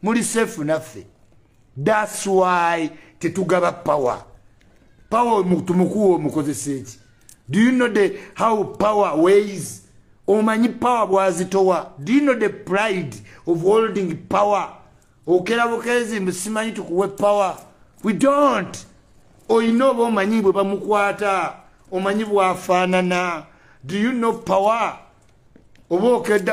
Muli safe naffe. That's why tetugaba power. Power tumukuwa omukozesa eki? Do you know the how power weighs? Omanyi power bwazitowa? Do you know the pride of holding power? Okera bukezi msimanyi tukuwe power. We don't. Oyina oba omanyi bwe bamukwata, omanyi bwafaanana. Do you know power? Oba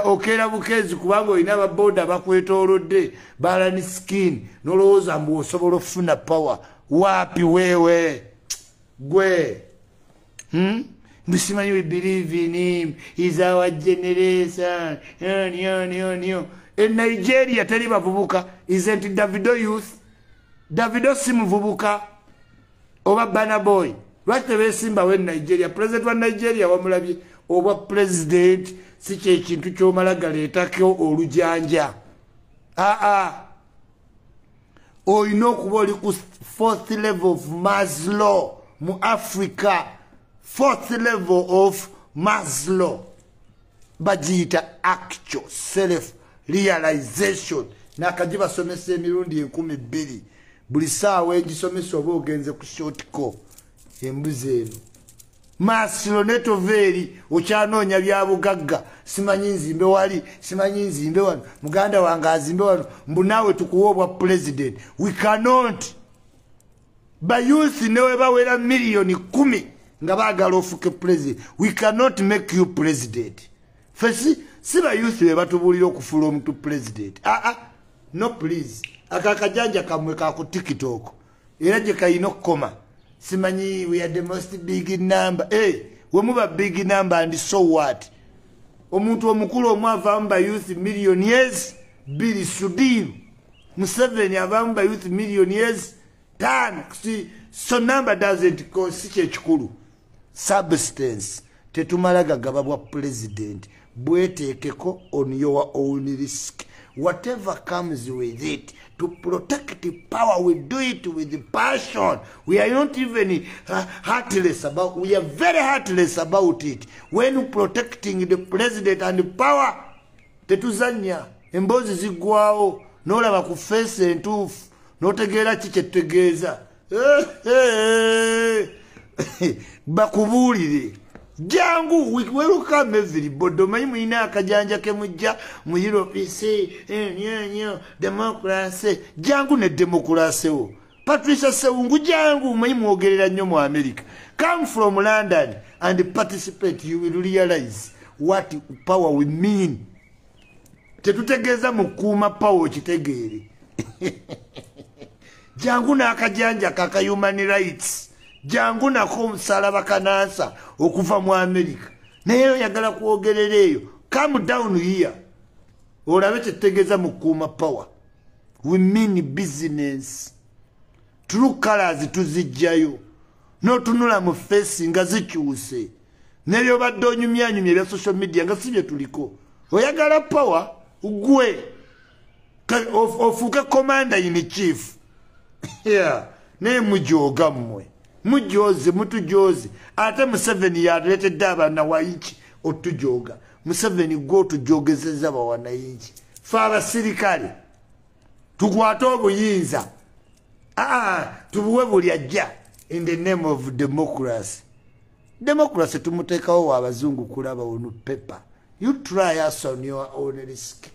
okeera bukezi kubanga olina ababoda bakwetoolodde balani skin, nolowooza mbu osobola okufuna power. Waapi weewe gwe? Msimanyi we believe in him, he's our generation. Nyo. E Nigeria teri bavubuka. Isn't Davido youth? Davido si muvubuka oba Burna Boy? Lwaki tebeesimbawo e Nigeria? President wa Nigeria wamulabye? Obwa president si kyekintu kyomala galeetako olujanja. Aa, olina okuba oli ku fourth level of Maslow. Mu Africa, fourth level of Maslow bagiyita actual self realization. Nakagibasomesa emirundi 2000. Buli saawa egisomesa oba ogenze ku shortco embuzi eno Maslow netova eri okyanoonya byabugagga. Simanyi nzimbe wali, simanyi nzimbe wano, muganda wange azimbe wano, mbu naawe tukuwa obwa president. We cannot. Ba youth newe bawera 10 million nga baagala ofuke president, we cannot make you president. Fesi si ba youth be batubuulira okufuula omuntu president. Aa ah, no, please. Akakajanja kamwe ka ku TikTok era gye kayina okukoma. Simanyi we are the most big number. Hey, wemuba big number and so what? Omuntu omukulu omu avaamu ba youth 2 million. Sudiru Museveni avaamu ba youth 5 million. So number doesn't go. Si kyekikulu, substance. Tetumala gagaba bwa president. Bweteekeko on your own risk, whatever comes with it. To protect the power, we do it with passion. We are not even heartless about, we are very heartless about it. When protecting the president and the power, tetuzanya. Emboozi ziggwawo n'olaba ku face entuufu n'otegeera ki kyetutegeeza. Bakubuulire, jangu, welcome everybody. Omanyi mulina akajanja kemujja mu Europe, nyo democracy. Jangu ne democracy wo. Patricia Sewungu, jangu. Omanyi mwogerera nnyo mu America. Come from London and participate. You will realize what power we mean. Tetutegeeza mukuuma power, okitegeere. Jangu n'akajanja kaka human rights, jangu nako omusalaba kanansa okuva mu America. Naye oyagala kwogerera eyo, come down here olabe kyetutegeeza mu kukuuma power. We mean business. True colors tuzijjayo n'otunula mu face nga zikyuse, nebyobadde onyumyanyumya ebya social media nga si bye tuliko. Oyagala power gwe ofuuke commander in chief, yeah. Naye mujooga mmwe, mujoze, mutujoze. Ate Museveni yaleetedde abanawayinki otujoga. Museveni gwe otujogezeza bawanayinki. Fe abasirikale tukwate obuyinza, aa, tubuwe buli ajja in the name of democracy. Democracy tumuteekawo wa abazungu kulaba on paper. You try us on your own risk.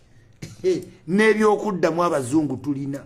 N'ebyokuddamu abazungu tulina.